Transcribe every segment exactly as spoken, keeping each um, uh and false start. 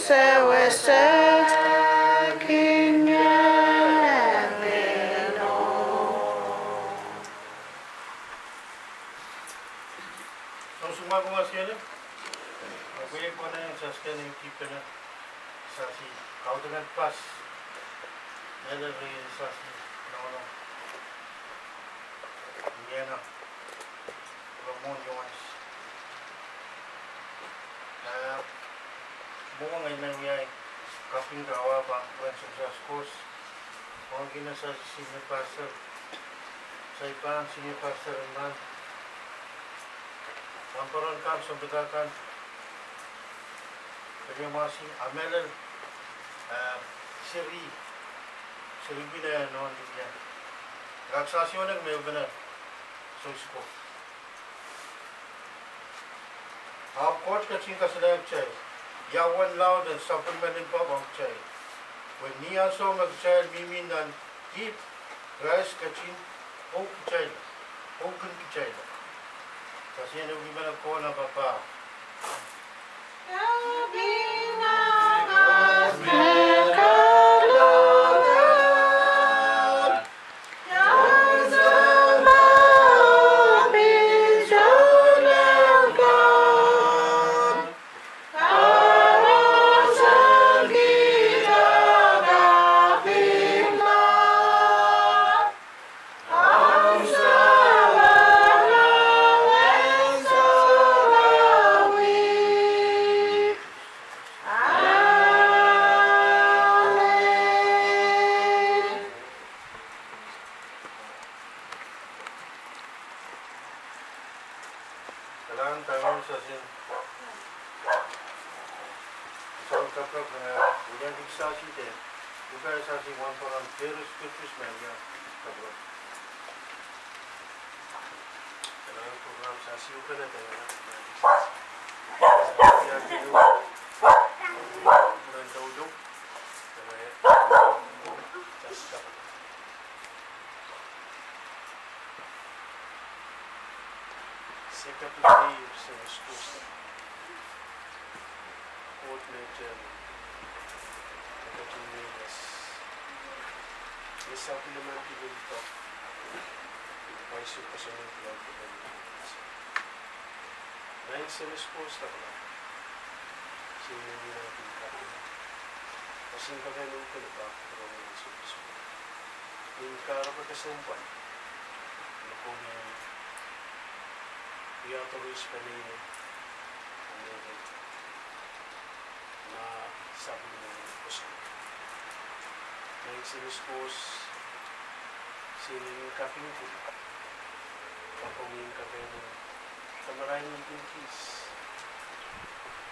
Sewese kinyangeno. Sohte sumwa kumwa siele. Ape pwehn sasken en kipene sasi kaudok en pas. Nele re sasi nono. Iena. Ramon Jones. Ah, mwomwen ngehi men wiahiong kaping rawa pahn Wensel Sas Kos. Ong kine sasi senior pastor. Sai pahn senior pastor en nan. Pahn poaron kan, sounpar kan. Peliamasi, amelel, ah, seri, seri pine non dikian. Rak sasi onek me pene sohte ko. Ahpw Koht ketin kasalehiong kitail ia uwen laud en sapwellimen limpoak ong kitail. Pwe ni ansou me kitail mihmi nan dihp, Krais ketin pwuhk kitail, pwuhken kitail. Kasalehiong kitail me kona pahpa. Kalahngan, kalahngan sasi. Soun kapakap, eh, ulian dik sasi de. Uka sasi wan paran keris keris men ia kapakap. Kalahngan program sasi uka na tengana. Sasi ia kinu. Uka doudou. Tengana. Sasi kapakap. Se kapakap, se Koht. Koht me teng, me ketin mihmi. Ni sapwellimen kihong tok, pwe se koasoanehdi ong kitail. Maing Semes Koht, kapakap. Se mihmi nan kin kaping. Koasoan kaping uhk en pak, Ramon Semes Koht. Nin kahrepe kesempwal me komwi wiahda ris pene ine, me, ma sapwellime koasoan. Maing Semes Koht, se nin kaping kin, pwe komwi nin kaping kin kamarain kin kis.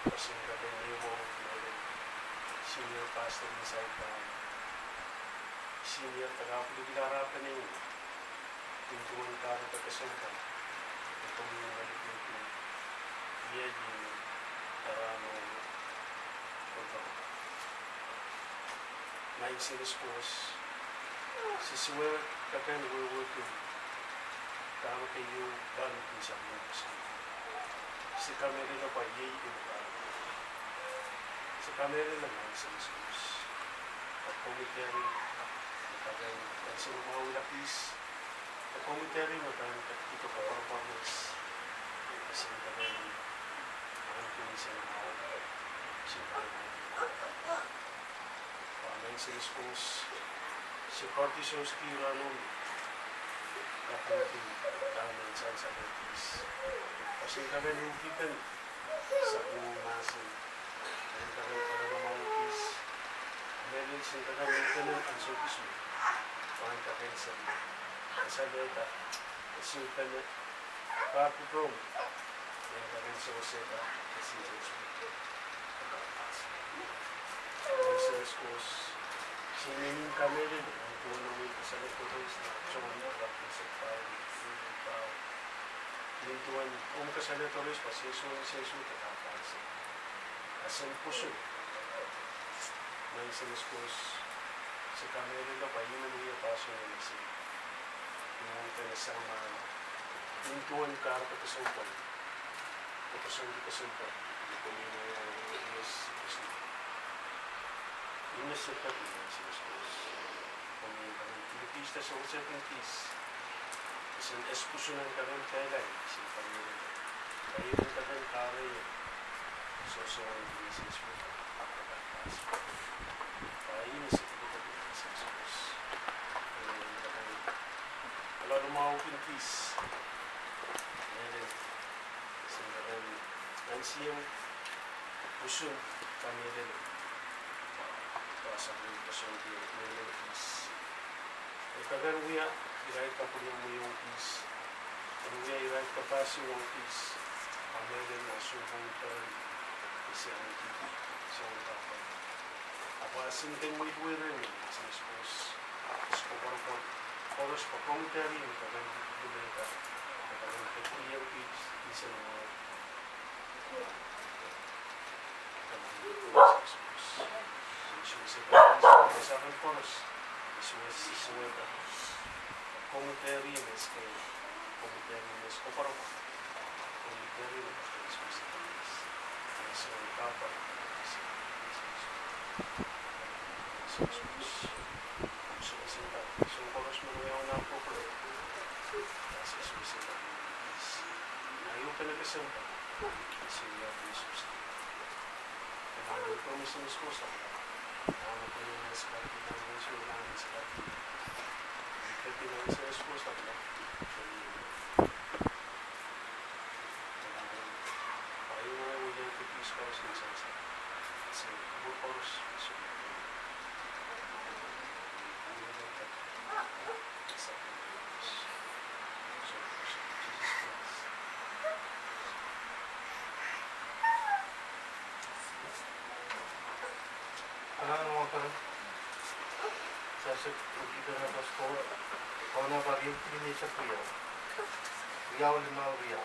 Koasoan kaping ni mwo, me senior pastor ni saipan. Senior takapwilikilara pene nin duwen kahrepe kesempwal me komwi malikin ie ien tarano kontak. Maing Semes Koht, se sewese kaping wehwehki dahme keieu pahn kin sapwellime koasoan. Se kamehlele pwe iei kin pahn. Se kamehlele Maing Semes Koht. Pwe komwi keren, kaping en sine mwahu lakis. Pwe komwi keren me pahn kak kihdo koapworopworos. Pwe se kaping en ahneki sine mwahu. Se kaping. Pwe Maing Semes Koht, se koardi sohte ki rahnwet. Kaping en dahme sansalehdi. Pwe se kaping en uhkipen sapwellime mahsen. Pwe kaping en pahn mwahu kis. Mehlel se kaping en uhkenen ansou kis me pahn kaping en seri. Sansalehda, e sewese pene, pahn pwurong. Nen kaping en sewesehda, e seri. Maing Semes Koht, se nin kamehlele, nin duwen omwi kasalehdo koaros nan John, Baptist of Power, Power. Nin duwen omwi kasalehdo koaros, pwe Sesu, Sesu, de kaping en seri. Asen pwoson. Maing Semes Koht, se kamehlele pwe ihme ni pahson en seri. Ni mwo pene sang mahn. Nin duwen kahrepe kesempwal. Pwe kesempwal, kesempwal. Komwi ni mwo, yes, yes. Sehse peki, Sises Krais. Komwi en kak pil kihs de sewesehkin kihs. Sen espusun en kak en kailai, sen kak en, kak en kak en karehiong. Sohso en kihs, Sises Krais. Kak en kak en, Sises Krais. En kak en kaloalamwahukin kihs. Mehlel, sen kak en ansou usun kamehlele. Pahn sapwellime koasoandi mehlel kihs. E kak en wia irail kapwuriamwei ong kihs. En wia irail kapahsi ong kihs. Kamehlele nan sounpwong peri. Kihs en kihs, soun pahpa. Ahpw a sinken mwihwei rehn Sises Krais. Kihs koapworopwor koaros pwe komwi dehr en kak en kihs, kak en kihs, kihs en mwo. Anahn wahn kan, sehse, Ukipene Kosto, Kauno Parian Kilimisek Riau. Riau limau riau.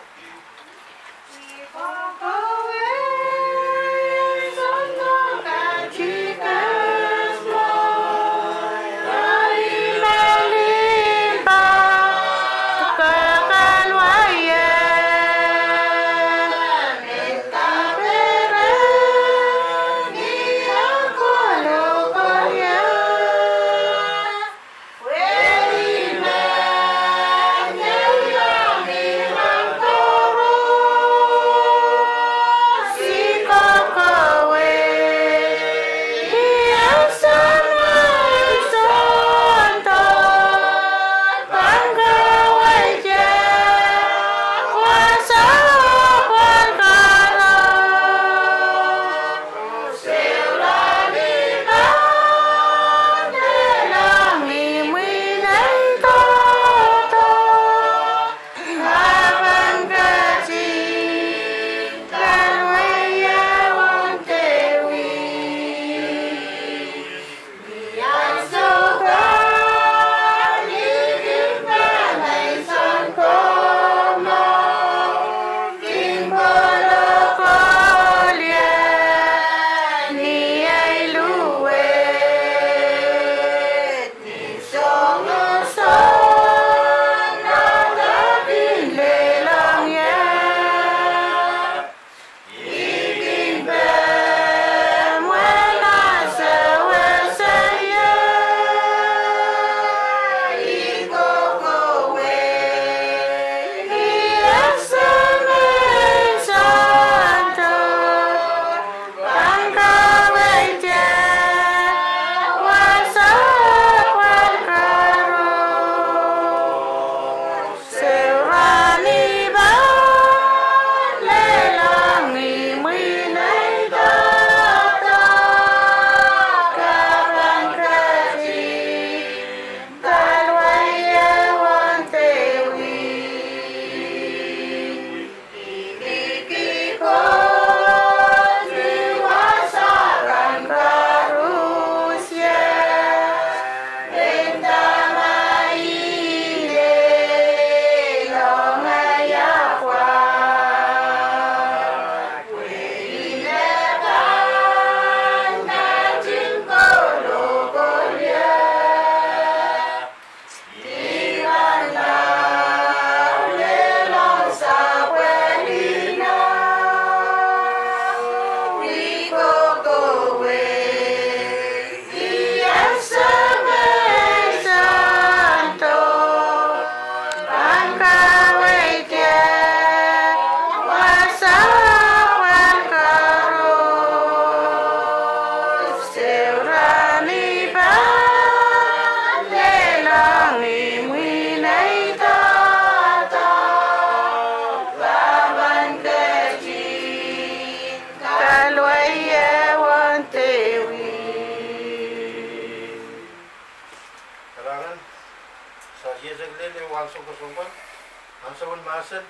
Soun mahsen,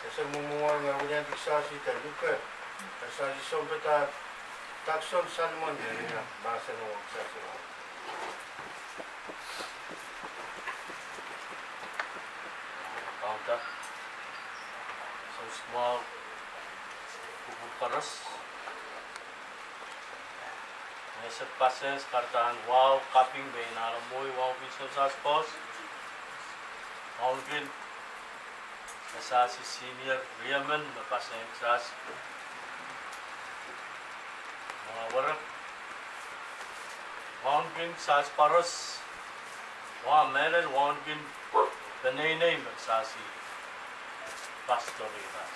e sohte mwomwohdiso, ngehi wia kisasi de luke, kisasi sounpadahk, dak soun Solomon, e mahsen ong kisasi. Kaunda, soun Samuel, kupwur koaros. Ngehi se pases kahrehda wahu kaping me I anahne mwowe wauneki soun sas pos. Wauneki kisasi senior riemen me paseng kisasi. Mwawerek. Wauneki kisasi koaros. Wa mehlel wauneki peneinei me kisasi pastor iras.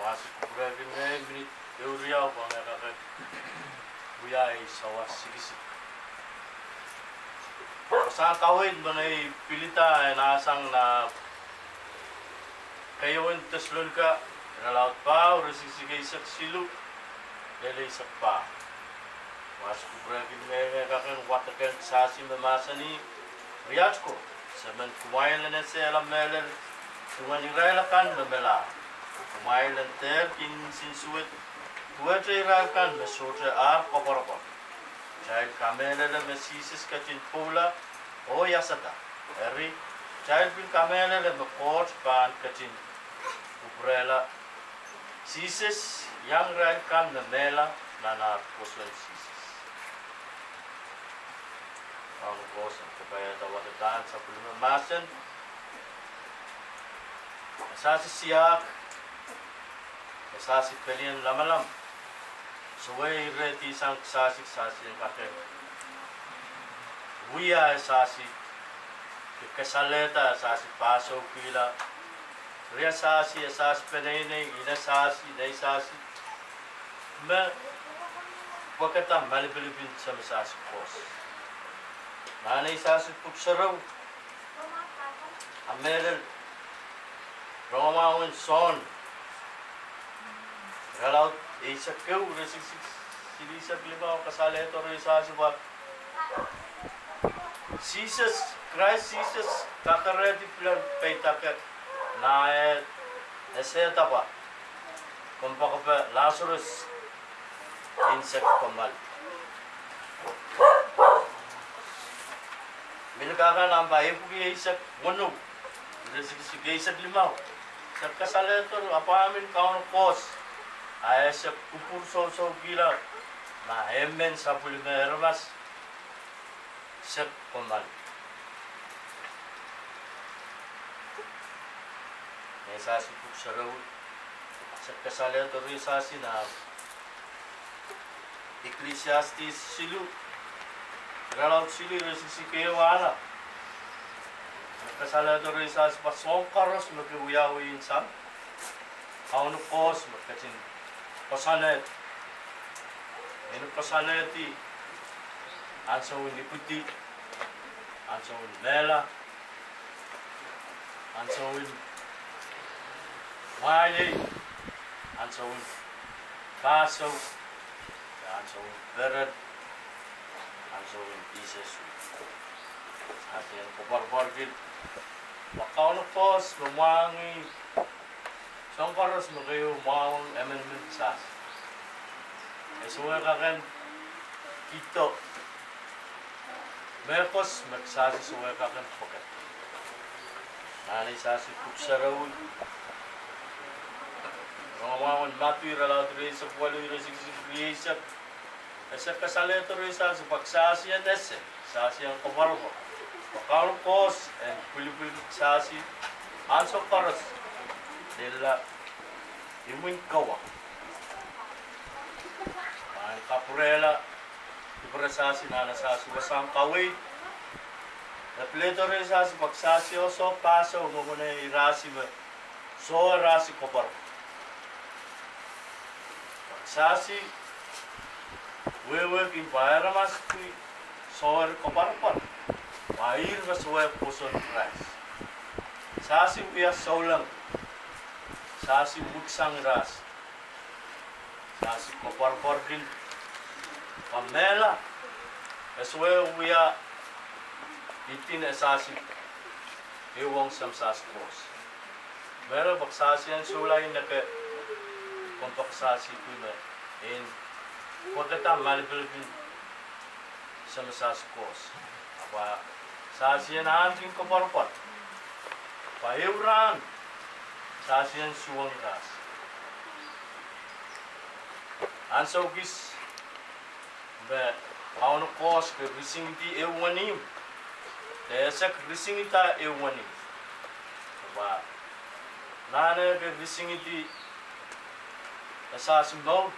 Wasa kupwurki ngehi minit ehu riau pwe ngehi kak wia ei sawas sikisik. Wasahn kaweid me ngehi pilada e anahne sang nan keieun Tesalonika, irelaud pahieu, iretikitik eisek siluh lel eisek pahieu. Wasa kupwurki ngehi, ngehi kak wadek kisasi me mahsanih, Riat ko, se men kumwail en esehla mehlel duwen irail akan me melahr. Kumwail en dehr kin nsensuwed duwehte irail kan me sohte ar koapworopwor. Kitail kamehlele me Sises ketin pwoula oh iasada. Eri, kitail pil kamehlele me Koht pahn ketin kupwurehla Sises, iang irail kan me mehla nan ar pwoson Sises. Ahneki koaros, en kapaiada wadek kan sapwellime mahsen. Kisasi siak, kisasi pelien lamalam. Soh, ire di sang kisasi, kisasi en kak wia kisasi, kasalehda kisasi pahsoukihla. Ria kisasi, kisasi peneinei, ine kisasi, nei kisasi. Me pwekada malipilipin seme kisasi koaros. Nan ei kisasi pwuhk sarawi, a mehlel rongamwahu en Sohn, irelaud eisek ehu, iretikitik silihsek limau, kasalehdo ria kisasi pwe Sises, Krais Sises kakerehdi pilada peidek nan eh esehda pwe kompoakepe Lasarus en sehd kommoal. Mehn kak nan pahn epwiki eisek weneu, iretikitik eisek limau, se kasalehdo apwahman Kauno koaros, a ese kupwur sousoukihla, ma emen sapwellime aramas sehd kommoal. Nei kisasi pwuhk sarawi, se kasalehdo ria kisasi nan Ecclesiastes siluh, irelaud siluh, iretikitik ehu wehla. Kasalehdo ria kisasi pwe soahng koaros me ke wiawi sang Kauno koaros me ketin koasoanehdi, en koasoanehdi ansou en ipwidi, ansou en mehla, ansou en mwahiei, ansou en pahsou, ansou en peren, ansou en isesu. Kisasi en koapworopworki pwe Kauno koaros me mwahngih soahng koaros me keieu mwahu ong emenemen kisasi. E sewese kak en kihdo mehkos me kisasi sewese kak en pwukat. Nan ei kisasi pwuhk sarawi, rongamwahu en Madiu irelaud rieisek waluh, iretikitik rieisek, e se kasalehdo ria kisasi pwe kisasi en ese, kisasi en koapworopwor, pwe Kauno koaros en pwilipwilki kisasi ansou koaros, lella imwin kowe. Pahn kapwurehla kupwure kisasi nan kisasi wasahn kaweid. E pilada ria kisasi pwe kisasi oh soh pahsou mwomwen irasi me soh irasi koapworopwor. Kisasi wehwehki pwe aramas pil soh eri koapworopwor, pwe ih me sewese pwoson Krais. Kisasi wia souleng, kisasi wiksang irasi. Kisasi koapworopworki pwe mehla, e sewese wia idin kisasi Ehu ong Samsas Koht. Mehlel pwe kisahsian soulai neke, kompoakesahsi pwe me en pwekada malipilikin Samsas Koht. Ahpw kisahsian ahneki koapworopwor. Pwe ehu rahn, kisahsian suwong ras. Ansou kis me Kauno Koht ke risingidi ehu wenihmw, de esek risingida ehu wenihmw. Pwe nan eh ke risingidi esasi mour,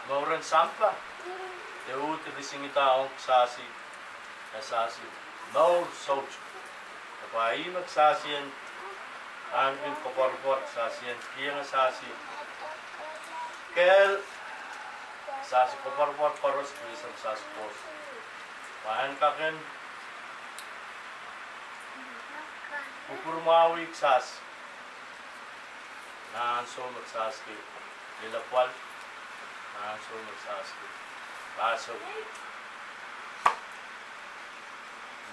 mouren sampah, de uhd risingida ong kisahsi esasi mour soutuk. Pwe ih me kisahsian ahneki koapworopwor, kisahsian kiheng esasi kehl, kisahsi koapworopwor koaros, pwe Samsas Koht. Pwe en kak en kupwurmwahwih kisahsi nan ansou me kisahsi ke lel apwal, nan ansou me kisahsi ke pasou.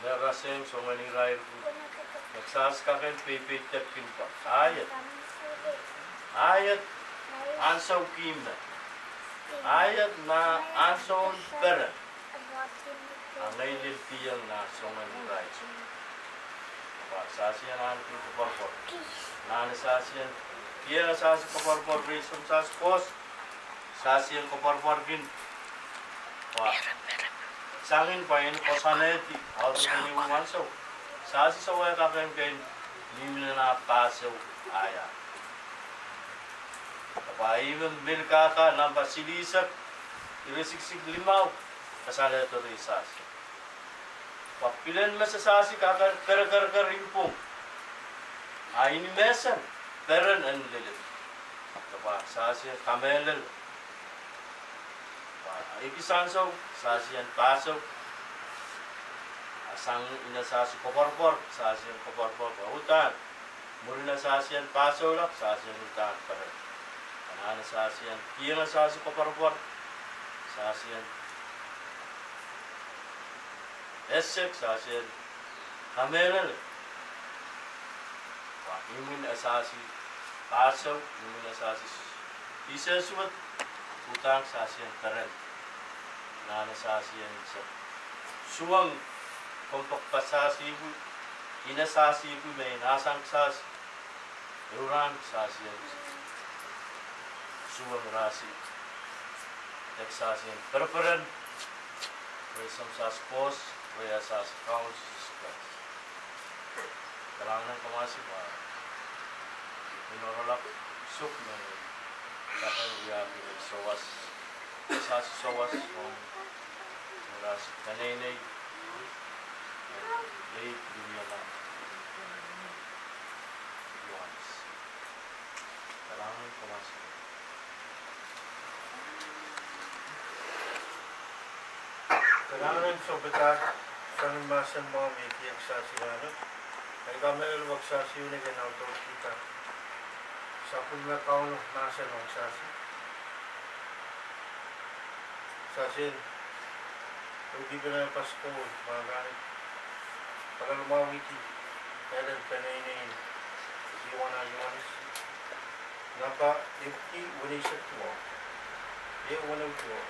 Me rasehng soangen irair pwe me kisahsi kak en peipeidekkin pwe, ah iet, ah iet ansou kihme, ah iet nan ansoun peren, a ngehi lel kiheng nan soangen irair. Pwe kisahsian ahneki koapworopwor. Nan kisahsian kiheng esasi koapworopwor, pwe Samsas Koht, kisahsian koapworopworki. Pwe sangin pwe en koasoanehdi, ah iet ansou, kisahsi sawehwehki kak en mihmi nan ah pasou, ah iet. Pwe ih me Melkahka namba silihsek, ire siksik limau, kasalehdo rehn sahsi. Pwe pilen me sahsi kak en kerekereker ipwong, a ni menseng peren en lelel. Pwe kisahsian kamehlele. Pwe ekis ansou, kisahsian pasou. A sang ni esasi koapworopwor, kisahsian koapworopwor, pwe uhdahn mwurin esasian pasou la, kisahsian uhdahn peren. Nan esasian kiheng esasi koapworopwor, kisahsian esek, kisahsian kamehlele. Pwe imwin esasi pasou, imwin esasi isesuwed, uhdahn kisahsian peren. Nan esasian se suwong, kompoakepahsahsi pwe, ine sahsi pwe me inasang kisahsi, ehu rahn kisahsian suwong rasi, de kisahsian pereperen rehn Samsas Koht, rehn esasi Kaun Sises Krais. Kalahngan en kamasi pwe I men oaralap suk me I pahn wiahki sawas, esasi sawas ong me las peneinei, Lady Liliana Johannes. Kalahngan en kamasi. Kalahngan en sounpadahk, soangen mahsen mwahu me I kihong kisahsi rahnwet. Eri kamehlele pwe kisahsi uneke nan doadoahk kihda. Sapwellime Kauno mahsen ong kisahsi. Kisahsi en Ehu Kihpene Pastor, ma rahnwet, pakalemwahwihdi elen peneinei Liliana Johannes. Napa ipwidi weneisek duwau. Ehu weneu duwau.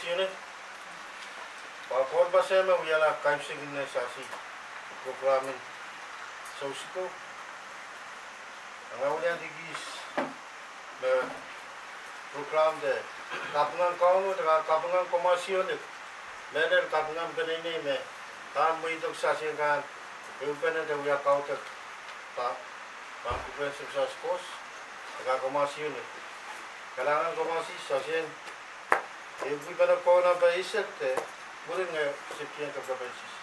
Unit, pwe Koht me se me wiahla kaimwisekine sasi prokram en Sousko. Anahne wia dikis me prokram de kapinga en Kauno, de kapinga en Komoasionik, mehlel kapinga en peneinei me pahn mweidohng sasehkan ehupene de wia kaudok, pahn kupwuren Sousko, de Komoasionik. Kalahngan Komoasionik, sasehkan ehupene ko nan pwe isek de, mwurin nge sipkieng kapakap en Sises.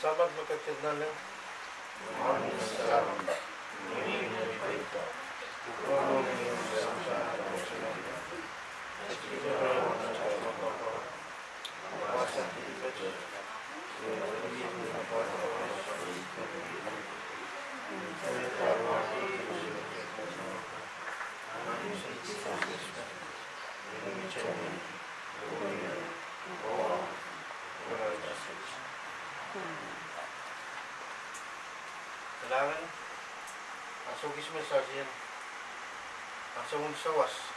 Samat me ketiket nan lehu. Kalahngan, ansou kis me sasien, ansou en sawas.